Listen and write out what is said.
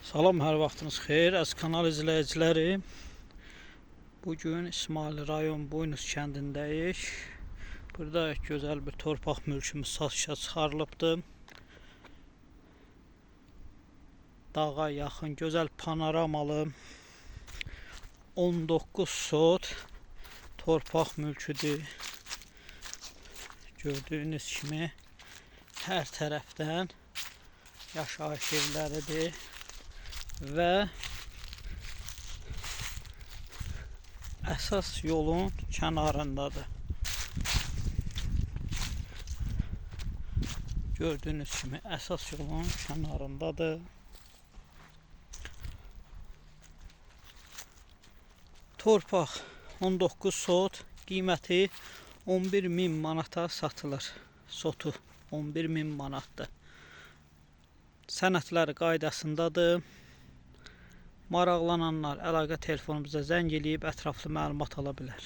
Salam, hər vaxtınız xeyir, əziz kanal izləyiciləri. Bugün İsmail rayon Buynuz kəndindəyik. Burada gözəl bir torpaq mülkümüz satışa çıxarılıbdır. Dağa yaxın, gözəl panoramalı 19 sot torpaq mülküdür. Gördüyünüz kimi hər tərəfdən yaşayış evləridir və əsas yolun kənarındadır. Gördüyünüz kimi əsas yolun kənarındadır. Torpaq 19 sot, qiyməti 11.000 manata satılır. Sotu 11.000 manatdır. Sənədləri qaydasındadır. Maraqlananlar əlaqə telefonumuza zəng eləyib ətraflı məlumat ala bilər.